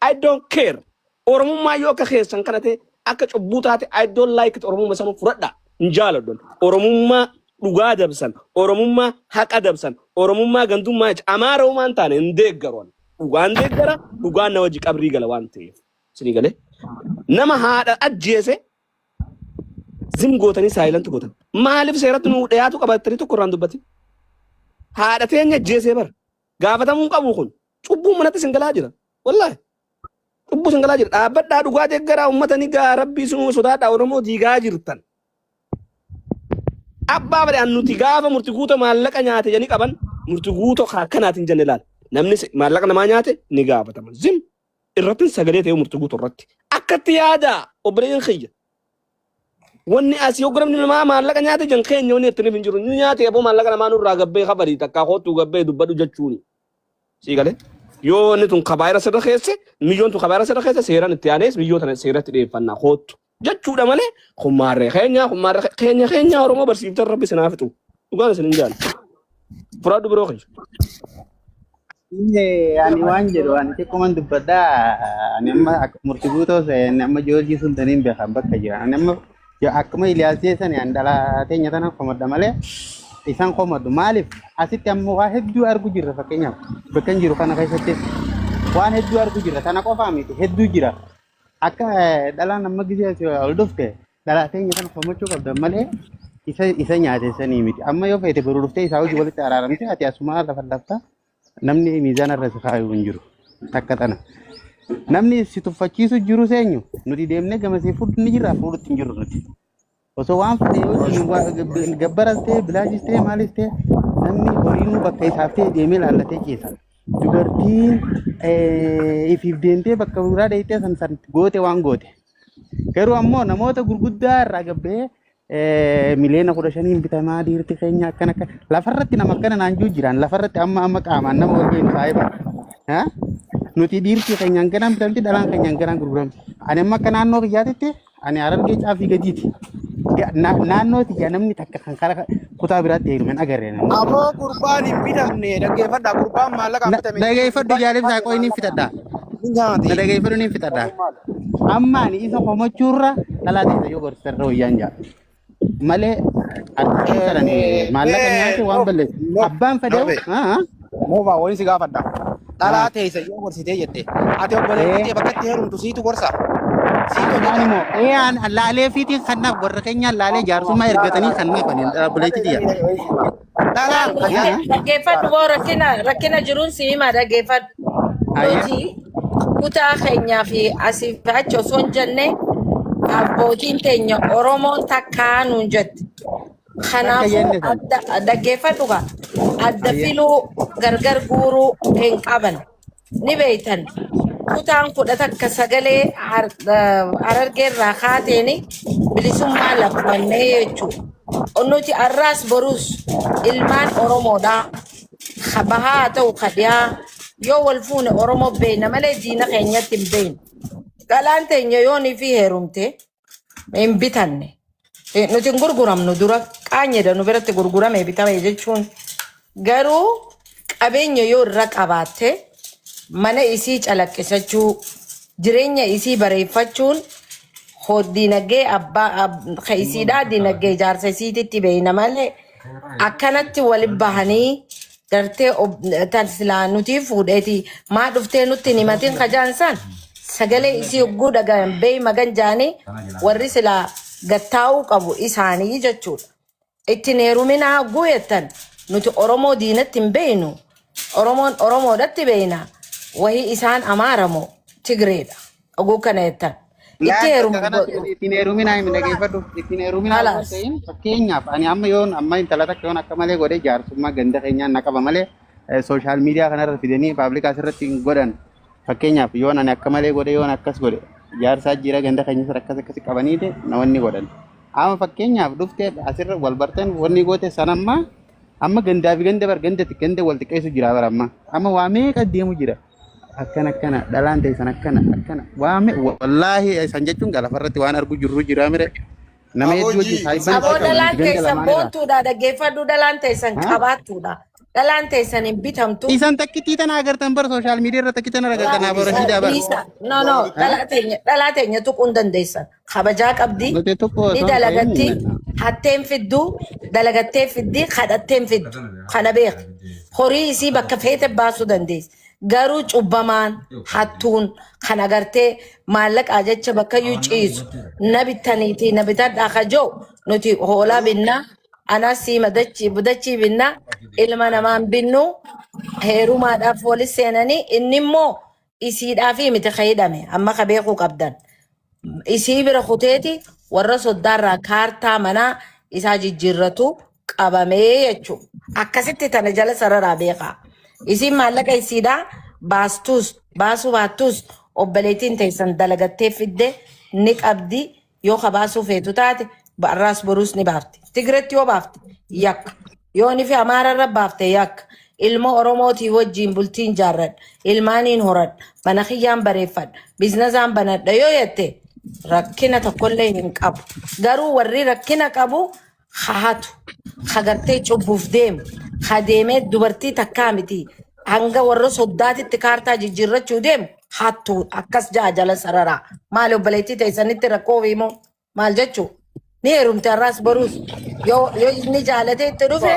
I don't care. Oromummaa yoo akka keessan kana ta'e akka cubbuu taate, I don't like it. Oromummaa sanuu fudhadha. Hin jaaladhu. Oromummaa dhugaa dabsan, Oromummaa haqa dabsan, Oromummaa gandummaa jecha Amaara uumaan taane hin deeggaru. Dhugaan deeggara, dhugaan na wajji qabrii gala waan ta'eef. Isinii galee? Nama haadha ajjeese zim gootanii silent gootan. Maaliif seeratti nuu dhiyaatu qabattanii tokko irraan dubbatin? Haadha teenya ajjeesee bara. Gaafatamuu hin qabu kun. Cubbuun manatti isin galaa jira. Wallaahi. Cubbuu isin galaa jira. Dhaabbadhaa, dhugaa deeggaraa, uummata ni gaa, rabbii isinuu sodaadhaa, Oromoo diigaa jirtan. Abbaa fedhe an nuti gaafa murti guuto maallaqa nyaate jedhanii qaban, murti guuto akkanaatiin jenne ilaala. Namni maallaqa namaa nyaate ni gaafatama. Zim irratti sagalee ta'ee murti guuto irratti. Akkatti yaada obboleeyyan kiyya. Wanni asii yoo namni namaa maallaqa nyaate jan keenya wanni itti hin jiru. Ni nyaate aboo, maallaqa namaa nurraa gabbee kabarii takkaa kootuu gabbee dubbadhu jechuuni. Sii galee? Yoo wanni tun kabaayira sirra keesse, miyyoon tun kabaayira sirra keesse, seeraan itti aanees miyyoo tana seeratti dhiyeeffannaa koottu jechuudha malee kummaarree keenya, kummaarree keenya, keenya Oromoo barsiiftan rabbi sinaa fixu. Dhugaan isin hin jaalu. Furaadhu biroo kiyya. Inni ani waan jedhu ani xiqqooman dubbadhaa. Ani amma akka murtii guutoo ani amma Joorjii Sultaniin beekan bakka jira. Ani amma akkuma Iliyaas jeesani ani dhalaa teenya tana komadha malee isaan komadhu. Maaliif asitti ammoo waa hedduu argu jirra? Fakkeenyaaf bakka hin jiru kana keessatti waan hedduu argu jirra. Tana qofaa miti, hedduu jira. Akka dhalaan amma gisee asii ol dhufte dhalaa teenya tana komachuu qabda malee isa nyaate sanii miti. Amma yoo feete boru dhuftee isaa hojii walitti araaramte, ati asumaa lafa lafta namni miizaana irra si kaayuu hin jiru. Takka tana. Namni si tuffachiisu jiru seenyu nuti deemnee gamasii fuudhu ni jirra, fuudhutti hin jirru nuti. Osoo waan fedhe yoo gabbaras ta'e, bilaashis ta'e, maalis ta'e, namni horiinuu bakka isaaf ta'e deemee laallatee ciisa. Dubartiin ifiif deemtee bakka biraa deemtee san san goote waan goote. Garuu ammoo namoota gurguddaa irraa gabbee miliyoona 15n bitamaa dhiirti keenya akkana akka lafarratti nama akkana naan jiru jiraan lafarratti amma amma qaamaan nama wal geenu saayiba. Nuti dhiirti keenya hanganaan bitamti, dhalaan keenya hanganaan gurguramti. Ani amma akka naannoo kiyyaatitti ani Harargee caafii gadiiti. Naannoo tiyya namni takka kan karaa kutaa biraatti heerume hin agarre. Aboo, gurbaan hin bitamne, dhaggeeffadha. Gurbaan maallaqaan bitame. Dhageeffadhu jaalibsaa, qoy ni fixadha. Ni nyaate. Na dhageeffadhu, ni fixadha. Amma ani isa komachuurra dhalaa ta'e yoo gorsa wayyaan jaa. Malee artistiin sanan maallaqa nyaate waan balleessu. Abbaan fedhe. Moofaa waliin si gaafadha. Dhalaa teessa yoo gorsitee jette. Ati obboleettii tee bakka itti heerumtu siitu gorsa. Siitu hojjeta. Ani moo ee an laalee fiitiin kannaaf warra keenyaan laalee jaarsummaa ergatanii kannaaf ani obboleettii tiyya. Dhalaan Dhaggeeffadhu boo, rakkina jiruun si hima, dhaggeeffadhu. Nuti kutaa keenyaa fi asii fi achi osoo hin jenne, abbootiin teenya Oromoon takkaa nuun jette. Takka Kanaafuu jenne san. adda dhaggeeffadhu gaa, adda filuu gargar guuruu hin qaban. Ni beeytan, kutaan 11 sagalee Harargeerraa kaateeni bilisummaa labsannee jechuudha. Nuti arraas boruus ilmaan Oromoodhaa. Ka bahaa haa ta'u ka dhiyaa, yoo wal fuune Oromoo beeyna malee diina keenyatti hin beeynu. Dhalaan teenya yoonii fi heerumte hin bitanne. Nuti hin gurguramnu, dura qaanyedha nu biratti gurgurame bitame jechuun. Garuu qabeenya yoo irra qabaatte, mana isii calaqqisachuu, jireenya isii bareeffachuun dinagdee abbaa ka isiidhaa, dinagdee ijaarsa isiititti beeyna malee akkanatti wali bahanii gartee tan silaa nuti fuudheeti maa dhuftee nutti hin himatin kajaan san sagalee isii hogguu dhagayan beey magan jaanii warri silaa gattaa'uu qabu isaanii jechuudha. Ittiin heeruminaa hogguu jettan, nuti Oromoo diinatti hin beeynu. Oromoon Oromoodhatti beeyna. Wahii isaan Amaara moo Tigreedha. Oguu kana jettan. Itti Laal heerumu. bakka kanatti ittiin heeruminaa himi, dhageeffadhu. Ittiin heeruminaa osoo hin Halaas. ta'in, fakkeenyaaf ani amma yoon amma intala takka yoon akka malee godhee, jaarsummaa ganda keenyaan na qaba malee social media kanarra fidanii public asirratti hin godhan. Fakkeenyaaf yoon ani akka malee godhe, yoon akkas godhe, jaarsaa jira ganda keenya sirra akkas akkas qabaniiti na wanni godhan. Amma fakkeenyaaf dhuftee asirra wal barteen wanni goote sanammaa amma gandaa fi ganda bar gandatti ganda wal xiqqeessu jira bara amma. Amma waa meeqa deemu jira. Akkana akkana dhalaan teessan akkana akkana waa wallaahi isan jechuun lafarratti waan argu jirru jira mire nama hedduu wajjin Aboo saayibban Aboo, isa qabna dhalaan ganda teessan lamaanirraa. boontuudha, dhaggeeffadhu, dhalaan teessan Ha? qabaattuudha. Dhalaan teessan hin bitamtu. Isan takkittii tana agartan bar social media irra takkittii tana agartan Aboo Rashiidaa bar. Dhiisa. No, no. Dhalaa teenya tuquu hin dandeessan. Kabajaa qabdi. Nuti tokko Ni osoo hin dalagatti. ta'in Hatteen fiddu. Dalagattee fiddi. Kadhatteen fiddu. Kana beek. Horii isii bakka feete baasuu dandeessi. Garuu cubbamaan hattuun kan agartee maallaqaa jecha bakka iyyuu ciisu na bittaniitii na bitadhaa kajoo nuti hoolaa binnaa anas siima dachii dachii binnaa ilma namaan binnu heerumaadhaaf walis seenanii inni immoo isiidhaaf miti ka hidhame amma ka beekuu qabdan. Isii bira kuteeti warra soddaarraa kaartaa manaa isaa jijjiirratu qabamee jechuudha. Akkasitti tana jala sararaa beekaa. Isiin maallaqa isiidhaa baastus baasuu baattus obboleettiin teessan dalagattee fidde ni qabdi yoo ka baasuu feetu taate barraas boruus ni baafti. Tigreetti yoo baafte yakka. Yoo ni fi Amaararra baafte yakka. Ilma Oromootii wajjin bultiin jaarradha. Ilmaaniin horadha. Mana kiyyaan bareeffadha. Biizinasaan banadha yoo jette rakkina tokkollee hin qabu. Garuu warri rakkina qabu hahatu. Hagartee cubbuuf deemu. Ha deemee dubartii takkaa miti. Hanga warra soddaatitti kaartaa jijjiirrachuu deemu hattuu akkas ja'a jala sararaa. Maali obboleettii teessanitti rakkoo himoo maal jechuu? Ni heerumte har'aas boruus yoo inni jaalatee itti dhufe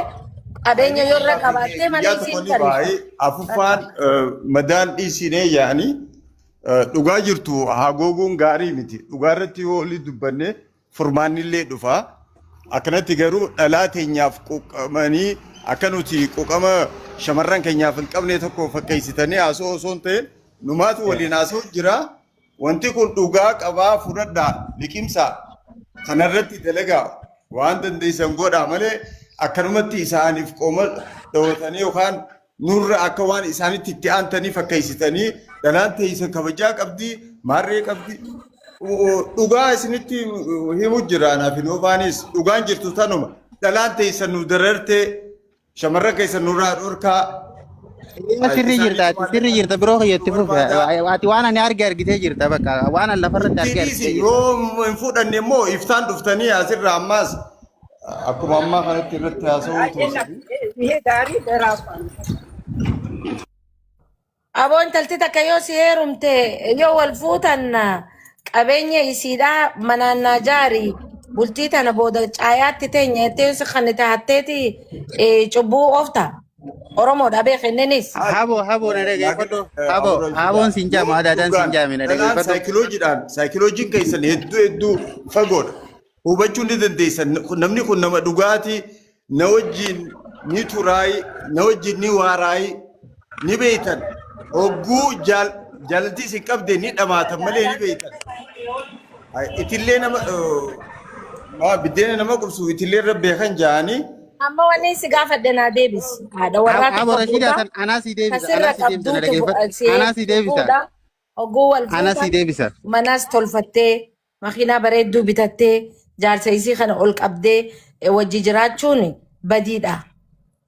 qabeenya yoo irra qabaattee mana Guyyaa isiin tokko ni tareessa. baay'ee afuffaan madaan dhiisinee yaa'anii dhugaa jirtu hagooguun gaarii miti. Dhugaa irratti yoo olii dubbanne furmaanni illee dhufa. Akkanatti garuu dhalaa teenyaaf quuqamanii akka nuti quuqama shamarran keenyaaf hin qabne tokko fakkeessitanii haasoo osoo hin ta'in numaatu waliin haasoo jira. Wanti kun dhugaa qabaa fudhadhaa liqimsaa kanarratti dalagaa waan dandeessan godhaa malee akkanumatti isaaniif qooma dhawatanii yookaan nurra akka waan isaanitti itti aantanii fakkeessitanii dhalaan teessan kabajaa qabdi maarree qabdi. Dhugaa isinitti himu jira anaaf hin oofaanis dhugaan jirtu tanuma dhalaan teessan nu darartee shamarran keessan nurraa dhorkaa. Sirrii jirta ati sirrii jirta biroo kiyyatti fufe ati waan ani arge argitee jirta bakka waan ani lafarratti arge argitee jirta. Yoo hin fudhanne immoo iftaan dhuftanii asirraa ammaas akkuma ammaa kanatti irratti haasa'uu tursisu. ይሄ ጋሪ ለራሷ ነው። Aboo intalti takka yoo si heerumte yoo wal fuutan qabeenya isiidhaa manaan naa jaari bultii tana booda caayaatti teenya jettee si kan taatteeti cubbuu oofta. Oromoodha beekennenis. Haboo haboo na dhageeffadhu haboo haboon siin jaamu adaadaan siin jaame na Dhalaan dhageeffadhu. saayikiloojiidhaan saayikiloojiin keessan hedduu hedduu fagoodha. Hubachuu ni dandeessan. Namni kun nama dhugaatii na wajjin ni turaayi na wajjin ni waaraayi ni beeytan. Hogguu jaalaltii isin qabde ni dhamaatan malee ni beeytan. Itillee nama biddeena nama qubsu itillee irra beekan jaanii. Amma wanni si gaafadhe naa deebisi. Haadha warraa Haboo tokko Rashiidaa fuuta. san anaa si deebisa Kasirra anaa si deebisa na qabduutu dhageeffadhu si anaa si deebisa fuudha. Hogguu wal anaa si fuutan deebisa. manas tolfattee makiinaa bareedduu bitattee jaarsa isii kana ol qabdee wajji jiraachuun badiidha.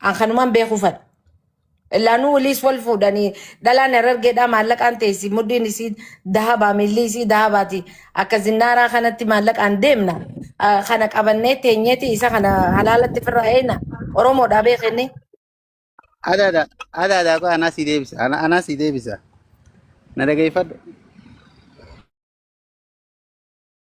An kanumaan beekuu fadha. Laanuu waliis wal fuudhanii dhalaan harargeedhaa maallaqaan teessi mudhiin isii dahabaa miilli isii dahabaati akka zinnaaraa kanatti maallaqaan deemna. Kana qabannee teenyeeti isa kana halaalatti firraa eena Oromoodhaa beekenni. Adaadha adaadha koo anaa si deebisa anaa si deebisa na dhageeffadhu.